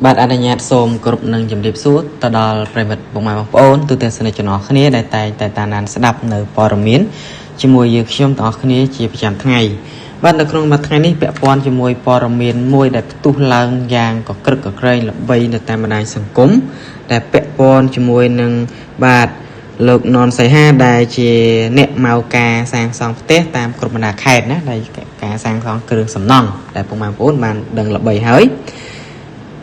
បាទអនុញ្ញាតសូមគោរពនិងជម្រាបសួរទៅដល់ប្រិយមិត្តពុកម៉ែបងប្អូនទូទាំងសនិកជនអស់គ្នាដែលតែងតែតាមដានស្ដាប់នៅព័ត៌មានជាមួយយើងខ្ញុំទាំងអស់គ្នាជាប្រចាំថ្ងៃបាទនៅក្នុងមួយថ្ងៃនេះពាក់ព័ន្ធជាមួយព័ត៌មានមួយដែលផ្ទុះឡើងយ៉ាងកក្រឹកកក្រែងល្បីនៅតាមបណ្ដាញសង្គមដែលពាក់ព័ន្ធជាមួយនឹងបាទលោកននសីហាដែលជាអ្នកមកការសាងសង់ផ្ទះតាមគ្រប់បណ្ដាខេត្តណាដែលការសាងសង់គ្រឿងសំណង់ដែលពុកម៉ែបងប្អូនបានដឹងល្បីហើយ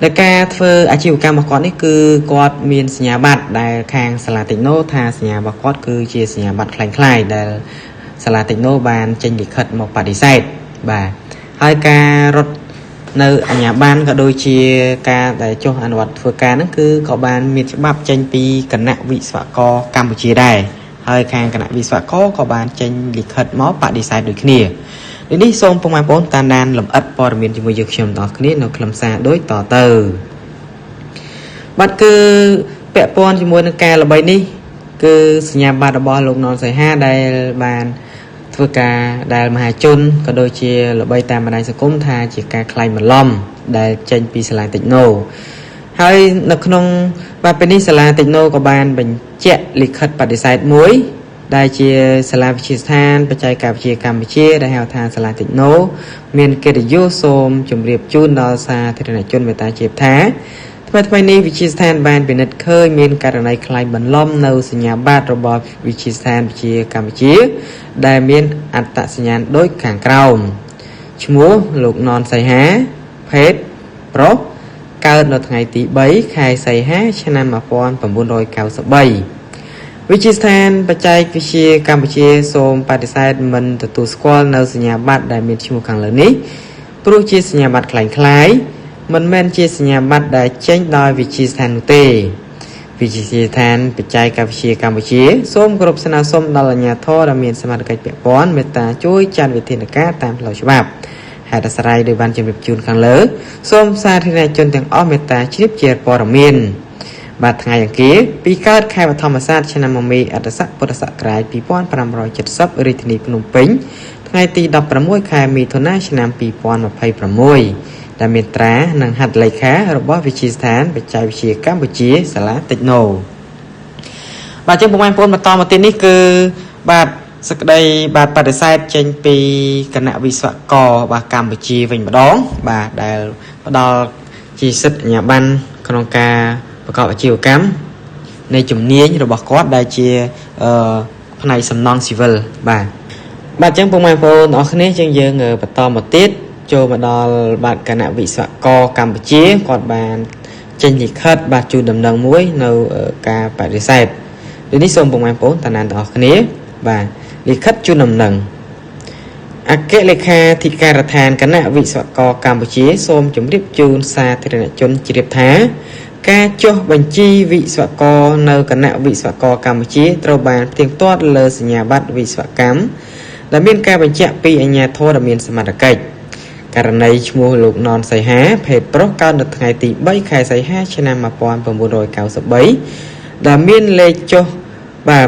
ដែលការធ្វើអាជីវកម្មរបស់គាត់នេះគឺគាត់មានសញ្ញាបត្រដែលខាងសាលាតិចណូថាសញ្ញារបស់គាត់គឺជាសញ្ញាបត្រคล้ายៗដែលសាលាតិចណូបានចេញលិខិតមកបដិសេធបាទហើយការរត់នៅអាជ្ញាប័ណ្ណក៏ដូចជាការដែលចុះអនុវត្តធ្វើការហ្នឹងគឺក៏បានមានច្បាប់ចេញពីគណៈវិស្វករកម្ពុជាដែរហើយខាងគណៈវិស្វករក៏បានចេញលិខិតមកបដិសេធដូចគ្នា នេះសូមពុកម៉ែបងប្អូនតាមដានលម្អិតព័ត៌មានជាមួយយើងខ្ញុំទាំងអស់គ្នានៅខ្លឹមសារដូចតទៅបាទគឺពាក់ព័ន្ធជាមួយនឹងការល្បីនេះគឺសញ្ញាបត្ររបស់លោកននសីហាដែលបានធ្វើការដែលមហាជនក៏ដូចជាល្បីតាមបណ្ដាញសង្គមថាជាការក្លែងបន្លំដែលចេញពីសាលាតិចណូហើយនៅក្នុងបាទពេលនេះសាលាតិចណូក៏បានបញ្ជាក់លិខិតបដិសេធមួយដែលជាសាលាវិទ្យាស្ថានបច្ចេកវិទ្យាកម្ពុជាដែលហៅថាសាលាតិចណូមានកិត្តិយសសូមជម្រាបជូនដល់សាធារណជនមេត្តាជាថាថ្មីថ្មីនេះវិទ្យាស្ថានបានពិនិត្យឃើញមានករណីក្លែងបន្លំនៅសញ្ញាបត្ររបស់វិទ្យាស្ថានវិទ្យាកម្ពុជាដែលមានអត្តសញ្ញាណដូចខាងក្រោមឈ្មោះលោកននសីហាភេទប្រុសកើតនៅថ្ងៃទី3ខែសីហាឆ្នាំ1993វិទ្យាស្ថានបច្ចេកវិទ្យាកម្ពុជាសូមបដិសេធមិនទទួលស្គាល់នៅសញ្ញាបត្រដែលមានឈ្មោះខាងលើនេះព្រោះជាសញ្ញាបត្រក្លែងៗមិនមែនជាសញ្ញាបត្រដែលចេញដោយវិទ្យាស្ថាននោះទេវិទ្យាស្ថានបច្ចេកវិទ្យាកម្ពុជាសូមគោរពស្នើសុំដល់អាជ្ញាធរដែលមានសមត្ថកិច្ចពាក់ព័ន្ធមេត្តាជួយចាត់វិធានការតាមផ្លូវច្បាប់ហេតុអាស្រ័យដោយបានជម្រាបជូនខាងលើសូមសាធារណជនទាំងអស់មេត្តាជ្រាបជាព័ត៌មានបាទថ្ងៃអង្គារពីកើតខែបឋមសាទឆ្នាំមមីអត្តស័កពុទ្ធសករាជ2570រាជធានីភ្នំពេញថ្ងៃទី16ខែមិថុនាឆ្នាំ2026ដែលមានត្រានិងហត្ថលេខារបស់វិទ្យាស្ថានបច្ចេកវិទ្យាកម្ពុជាសាលាតិចណូបាទជាងពុកម៉ែបងប្អូនបន្តមកទៀតនេះគឺបាទសក្តីបាទបដិសេធចេញពីគណៈវិស្វករបាទកម្ពុជាវិញម្ដងបាទដែលផ្ដល់ជាសិទ្ធិអាជ្ញាប័ណ្ណក្នុងការប្រកបអាជីវកម្មនៃជំនាញរបស់គាត់ដែលជាអឺផ្នែកសំណង់ស៊ីវិលបាទបាទអញ្ចឹងពុកម៉ែបងប្អូនអរគ្នាជាងយើងបន្តមកទៀតចូលមកដល់បាទគណៈវិស្វករកម្ពុជាគាត់បានចេញលិខិតបាទជូនដំណឹងមួយនៅការបដិសេធនេះសូមពុកម៉ែបងប្អូនតាណានទាំងអស់គ្នាបាទលិខិតជូនដំណឹងអគ្គលេខាធិការដ្ឋានគណៈវិស្វករកម្ពុជាសូមជម្រាបជូនសាធារណជនជ្រាបថាការចុះបញ្ជីវិស្វករនៅគណៈវិស្វករកម្ពុជាត្រូវបានផ្ទៀងផ្ទាត់លើសញ្ញាបត្រវិស្វកម្មដែលមានការបញ្ជាក់ពីអាជ្ញាធរដែលមានសមត្ថកិច្ចករណីឈ្មោះលោកននសីហាភេទប្រុសកើតនៅថ្ងៃទី3ខែសីហាឆ្នាំ1993ដែលមានលេខចុះបាទ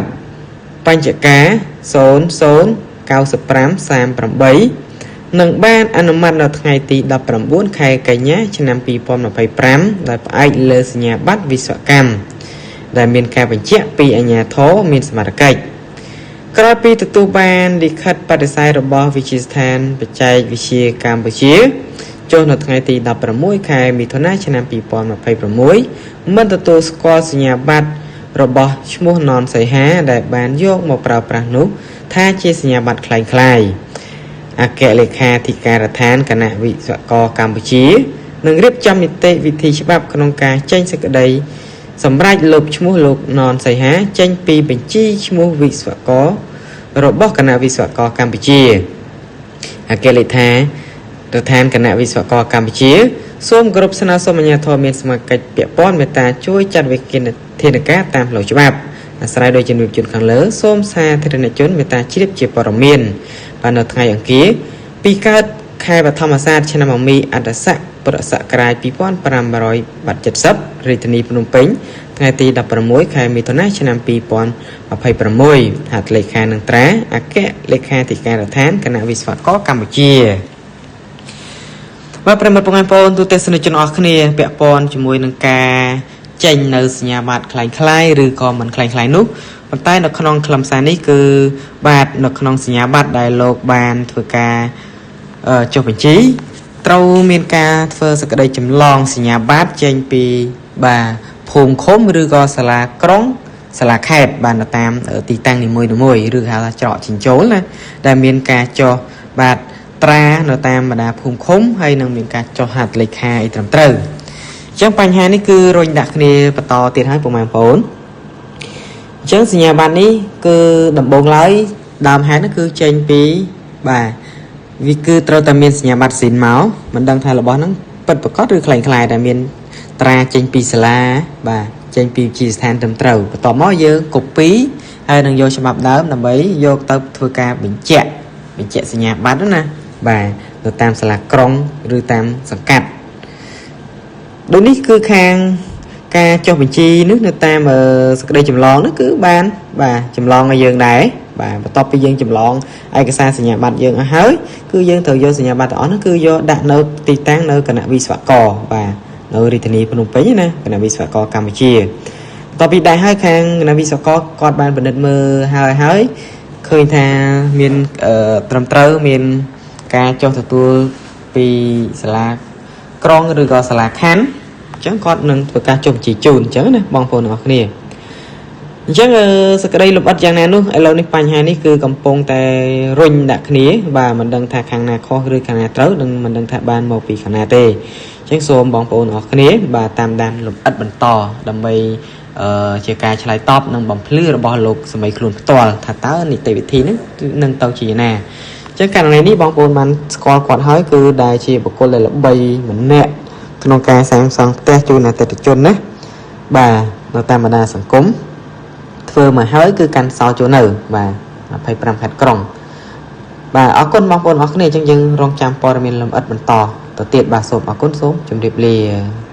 បញ្ចការ009538និងបានអនុម័តនៅថ្ងៃទី19ខែកញ្ញាឆ្នាំ2025ដោយផ្អែកលើសញ្ញាបត្រវិស្វកម្មដែលមានការបញ្ជាក់ពីអាជ្ញាធរមានសមត្ថកិច្ចក្រោយពីទទួលបានលិខិតបដិសេធរបស់វិទ្យាស្ថានបច្ចេកវិទ្យាកម្ពុជាចុះនៅថ្ងៃទី16ខែមិថុនាឆ្នាំ2026មិនទទួលស្គាល់សញ្ញាបត្ររបស់ឈ្មោះននសីហាដែលបានយកមកប្រើប្រាស់នោះថាជាសញ្ញាបត្រក្លែងៗអគ្គលេខាធិការដ្ឋានគណៈវិស្វករកម្ពុជានឹងរៀបចំនីតិវិធីច្បាប់ក្នុងការចេញសេចក្តីសម្រេចលុបឈ្មោះលោកននសីហាចេញពីបញ្ជីឈ្មោះវិស្វកររបស់គណៈវិស្វករកម្ពុជាអគ្គលេខារដ្ឋានគណៈវិស្វករកម្ពុជាសូមគោរពស្នើសុំអាជ្ញាធរមានសមត្ថកិច្ចពាក់ព័ន្ធមេត្តាជួយចាត់វិធានការតាមផ្លូវច្បាប់អាស្រ័យដោយជំរាបជូនខាងលើសូមសាធារណជនមេត្តាជ្រាបជាព័ត៌មានបាទនៅថ្ងៃអង្គារពីកើតខែបឋមសាទឆ្នាំមមីអត្តស័កពុទ្ធសករាជ2570រាជធានីភ្នំពេញថ្ងៃទី16ខែមិថុនាឆ្នាំ2026ហត្ថលេខានឹងត្រាអគ្គលេខាធិការដ្ឋានគណៈវិស្វករកម្ពុជា បាទប្រិយមិត្តបងប្អូនទូទស្សនិកជនអស់គ្នាពាក់ព័ន្ធជាមួយនឹងការចេញនៅសញ្ញាបត្រក្លែងៗឬក៏មិនក្លែងៗនោះប៉ុន្តែនៅក្នុងខ្លឹមសារនេះគឺបាទនៅក្នុងសញ្ញាបត្រដែលលោកបានធ្វើការចុះបញ្ជីត្រូវមានការធ្វើសក្តីចម្លងសញ្ញាបត្រចេញពីបាទភូមិឃុំឬក៏សាលាក្រុងសាលាខេត្តបាទនៅតាមទីតាំងនីមួយៗឬហៅថាច្រកចិញ្ចូលណាដែលមានការចុះបាទត្រានៅតាមបណ្ដាភូមិឃុំហើយនឹងមានការចុះហត្ថលេខាអីត្រឹមត្រូវអញ្ចឹងបញ្ហានេះគឺរុញដាក់គ្នាបន្តទៀតហើយពុកម៉ែបងប្អូនអញ្ចឹងសញ្ញាបត្រនេះគឺដំបូងឡើយដើមហេតុនោះគឺចេញពីបាទវាគឺត្រូវតែមានសញ្ញាបត្រស៊ីនមកមិនដឹងថារបស់ហ្នឹងពិតប្រាកដឬក្លែងក្លាយដែលមានត្រាចេញពីសាលាបាទចេញពីវិទ្យាស្ថានត្រឹមត្រូវបន្ទាប់មកយើង copy ហើយនឹងយកច្បាប់ដើមដើម្បីយកទៅធ្វើការបញ្ជាក់សញ្ញាបត្រណាបាទទៅតាមសាលាក្រុងឬតាមសង្កាត់ដូចនេះគឺខាងការចុះបញ្ជីនេះនៅតាមសក្តីចម្លងនោះគឺបានបាទចម្លងឲ្យយើងដែរបាទបន្ទាប់ពីយើងចម្លងឯកសារសញ្ញាបត្រយើងអស់ហើយគឺយើងត្រូវយកសញ្ញាបត្រទាំងអស់នោះគឺយកដាក់នៅទីតាំងនៅគណៈវិស្វករបាទនៅរាជធានីភ្នំពេញណាគណៈវិស្វករកម្ពុជាបន្ទាប់ពីដែរហើយខាងគណៈវិស្វករគាត់បានពិនិត្យមើលហើយហើយឃើញថាមានត្រឹមត្រូវមានការចុះទទួលពីសាលាក្រុងឬក៏សាលាខណ្ឌអញ្ចឹងគាត់នឹងធ្វើការចុះបញ្ជីជូនអញ្ចឹងណាបងប្អូនទាំងអស់គ្នាអញ្ចឹងសក្តីលម្អិតយ៉ាងណានោះឥឡូវនេះបញ្ហានេះគឺកំពុងតែរុញដាក់គ្នាបាទមិនដឹងថាខាងណាខុសឬខាងណាត្រូវនិងមិនដឹងថាបានមកពីខាងណាទេអញ្ចឹងសូមបងប្អូនទាំងអស់គ្នាបាទតាមដានលម្អិតបន្តដើម្បីជាការឆ្លើយតបនិងបំភ្លឺរបស់លោកសម័យខ្លួនផ្ទាល់ថាតើនីតិវិធីនេះនឹងទៅជាយ៉ាងណាអញ្ចឹងករណីនេះបងប្អូនបានស្គាល់គាត់ហើយគឺដែលជាបុគ្គលដែលល្បីម្នាក់ក្នុងការសាងសង់ផ្ទះជូនអតិថិជនណាបាទនៅតាមបណ្ដាសង្គមធ្វើមកហើយគឺកាន់សោចូលនៅបាទ25ខេត្តក្រុងបាទអរគុណបងប្អូនអរគ្នាអញ្ចឹងយើងរងចាំព័ត៌មានលម្អិតបន្តទៅទៀតបាទសូមអរគុណសូមជម្រាបលា។